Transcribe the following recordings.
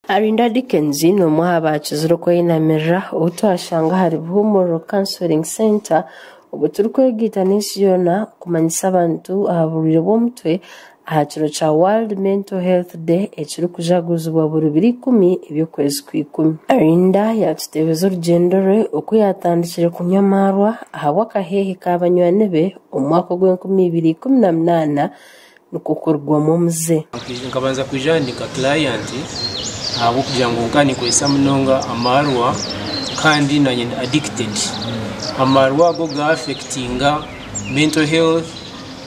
Arinda Dickens n'omwe aha baakizire okweinamirira ou twashanga ahari Buhumuriro Counselling Centre obwo turikwegaita n'ensi yoona kumanyisa abantu aha burwaire bw'omutwe aha kiro kya World Mental Health Day ekirikujaguzibwa buri biro ikumi eby'okwezi kw'ikumi. Arinda yaatuteebeza orugyendo rwe oku yaatandikire kunywa amaarwa ahabw'akaheehe ka banywani be omu mwaka ogw'enkumi ibiri ikumi na munaana nikwo kurugwamu omuze. Nkabanza kwija ndi nka client ahabw'okugira ngu nkaba ninkozesa munonga amaarwa kandi nanye ndi addicted. Amaarwa ago ga affectinga mental health,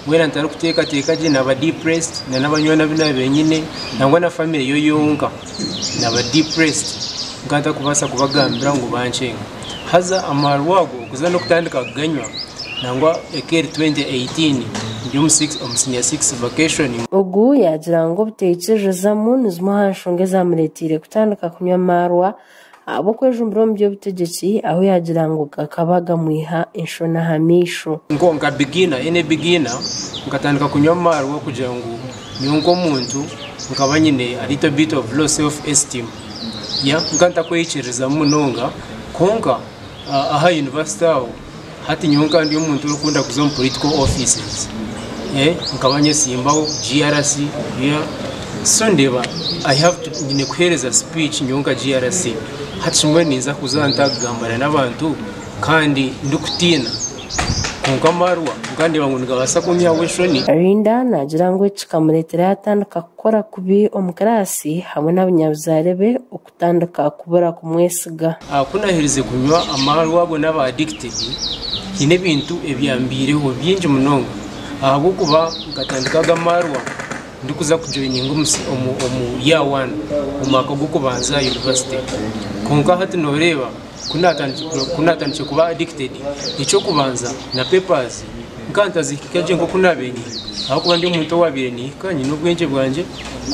mbwenu ntarikuteekateeka gye naba depressed na n'abanywani abu naabaire nyine nangwa na family yo yonka naba depressed nkaba ntarikubaasa kubagambira ngu bankyenga. Haza amaarwa ago okuza n'okutandika kuganywa Nangwa eka eri 2018 ndi omu senior six vacation. Ogu yaagira ngu obutaikiririzamu ni zimwe aha nshonga ezamureeteire kutandika kunywa amaarwa ahabw'okwejumbira omu by'obutegyeki ahu yaagira ngu gakaba gamwiha enshoni aha maisho. Nka beginner, any beginner, nkatandika kunywa amaarwa kugira ngu nyowe nk'omuntu nkaba nyine a little bit of low self esteem, yeah, nkaba ntakweyikiririzamu munonga kwonka aha university aho Hati nyowe nkaba ndi omuntu orikukunda kuza omu political offices, nkaba nyesimbaho GRC, yeah, so ndeeba I have to nyine kuheereza speech nyowe nka GRC. Hati shi mbwenu ninza kuza nta kugambana n'abantu kandi ndikutiina? Kwonka amaarwa nkaba ndeeba ngu nigabaasa kunyihaho enshoni. Linda naagira ngu eki kikamureetera yaatandika kukora kubi omu kiraasi hamwe n'abanyabuzaare be kutandika kubura kumwesiga. Ku naaherize kunywa amaarwa ago naaba addicted, haine ebintu ebyambaireho bingi munonga ahabw'okuba nkatandika ago amaarwa ndikuza kujoyininga omu year one omu mwaka gw'okubanza aha yunivasite. Kwonka hati nooreeba ku naatandikire kuba addicted, eky'okubanza na papers nkaba ntazihika gye nk'oku naabaire nyine ahabw'okuba ndi omuntu owaabaire nihika nyine obwengye bwangye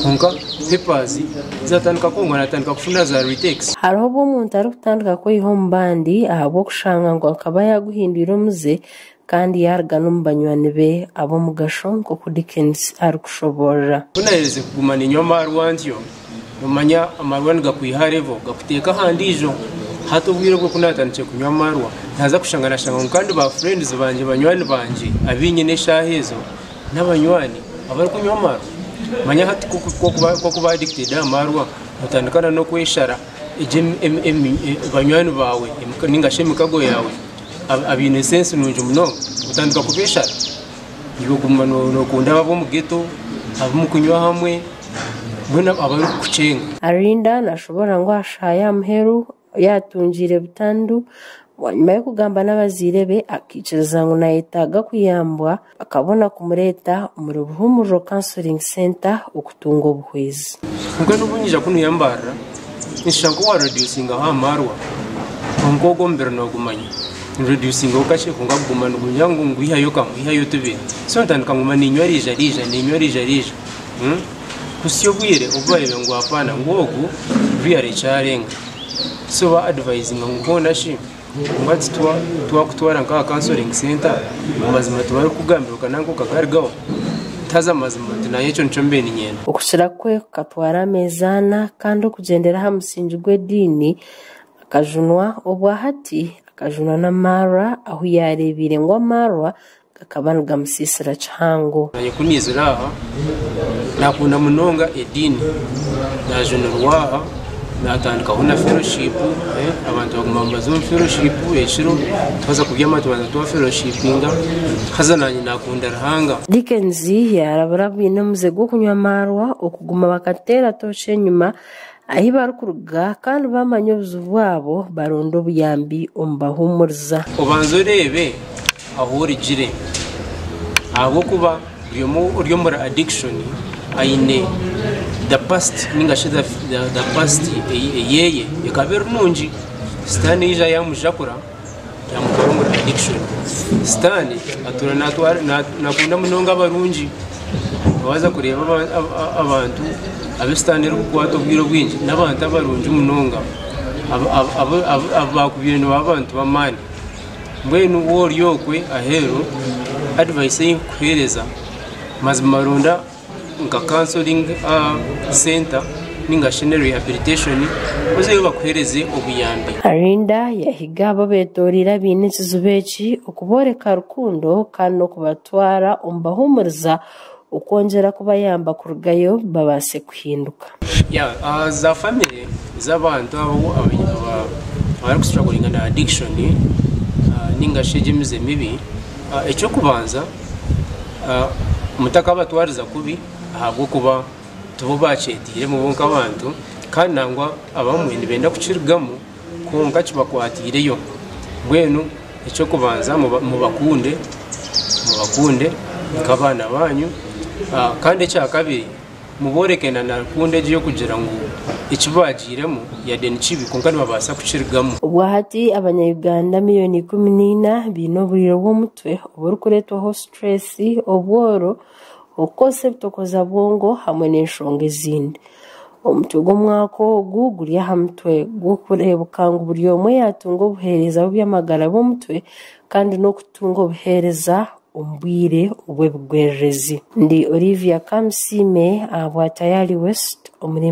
kwonka papers zaatandika kwonka naatandika kufuna za retakes. Hariho obu omuntu arikutandika kweiha omu bandi ahabw'okushanga ngu akaba yaaguhindwire omuze kandi yaaruga n'omu banywani be ab'omugasho nk'oku Dickens arikushoboorora. Ku naaherize kuguma niinywa amaarwa ntyo, Noomanya amaarwa nigakwiha aha level gakuteeka aha ndiijo. Hati obwire obwo ku naatandikire kunywa amaarwa, naaza kushanga naashanga ngu kandi ba friends bangye, banywani bangye abu nyine eshaaha ezo n'abanywani abarikunywa amaarwa. Manya hati ku orikuba addicted aha maarwa, otandika n'okweshara egyo banywani baawe nainga shi emikago yaawe abaine sense nungi munonga, otandika kubeeshara. Iwe oguma nookunda abo ab'omu ghetto abu murikunywa hamwe. Mbwenu abarikukukyenga. Arinda nashoboorora ngu aha shaaha y'aha muheru yaatungiire butandu bwanyima y'okugamba n'abazaire be akaikiriza ngu nayetaaga kuyambwa bakabona kumureeta omuri Buhumuriro Counselling Centre okutunga obuhwezi. Kwonka n'obu nyija kunuyambarira, nshusha nk'owa reducingaho aha marwa, kwonka ogwo omubiri nogumanya. Nireducingaho kakye kwonka guguma nigugira ngu ngwihayo kamwe, ihayo tubiri. So ntandika nguma niinywa riija riija, niinywa riija riija. Kuhitsya obwire obu bareeba ngu hapana ngu ogu really ekyarenga. So ba advisinga ngu hoona shi ngu hati twakutwara nka aha counseling center ngu mazima tibarikukugambira okananka okagarugaho? Haza mazima nti naanye ekyo nikyo mbaire niinyenda. Okukira kwe kukatwara ameezi ana kandi okugyendera aha musingi gw'ediini akajunwa obwahati akajunwa n'amaarwa ahu yaareebiire ngu amaarwa Gakaba nigamusiisira kihango. Naanye ku naizire aha, naakunda munonga ediini. Naajunirwa aha, naatandikaho na fellowship, abantu baguma nibaza omu fellowship ekiro, twaza kubyama tubanza twafeloshipinga, haza naanye naakunda Ruhanga. Dickens yaarabura abaine omuze gw'okunywa amaarwa okuguma bakateera tooci enyima ahi barikuruga kandi baamanya obuzibu bwabo baronde obuyambi omu bahuumuriza. Obanze oreebe ahu orugire ahabw'okuba buri omwe ori omuri addiction aine the past ninga shi the past eyeye ekaba eri nungi sitaane yaija yamujakura yamutwara omuri addiction. Sitaane atuura nakunda munonga abarungi waaza kureeba abantu abu sitaane erikukwata obwire obwingi n'abantu abarungi munonga abu baakubaire nibaba abantu b'amaani. Mbwenu waaba ori okwe aheeru, advice ei nkukuheereza mazima ronda nka counselling center. Ninga shi ne rehabilitation ozeyo bakuhereze obuyambi. Arinda yahiga abo abeetoreire abaine ekizibu eki okubooreka rukundo kandi n'okubatwara omu bahuumuriza okwongyera kubayamba kurugayo babaase kuhinduka. Yeah, za family z'abantu abo abarikustrugglinga na addiction ninga shi egi emize mibi, eky'okubanza mutakabatwariza kubi ahabw'okuba tibo baakyetairemu bo nk'abantu kandi nangwa abamwe nibenda kukirugamu kwonka kibakwatiireyo. Mbwenu eky'okubanza mubakunde, mubakunde nk'abaana baanyu kandi ekyakabiri mubooreke na rukundo egi ey'okugira ngu eki baagiiremu yade ni kibi kwonka nibabaasa kukirugamu. Obwahati abanya-Uganda miriyoni 14 baine oburwaire bw'omutwe oburikureetwaho situreesi, obworo, okukozesa ebitokoza bwongo hamwe n'enshonga ezindi. Omutwe gw'omwaka ogu guri aha mutwe gw'okureebuka ngu buri omwe yaatunga obuheereza bw'eby'amagara bw'omutwe kandi n'okutunga obuheereza omu bwire obw'ebigwererezi. Ndi Olivia Kamusiime ahabwa Tayari West omuri.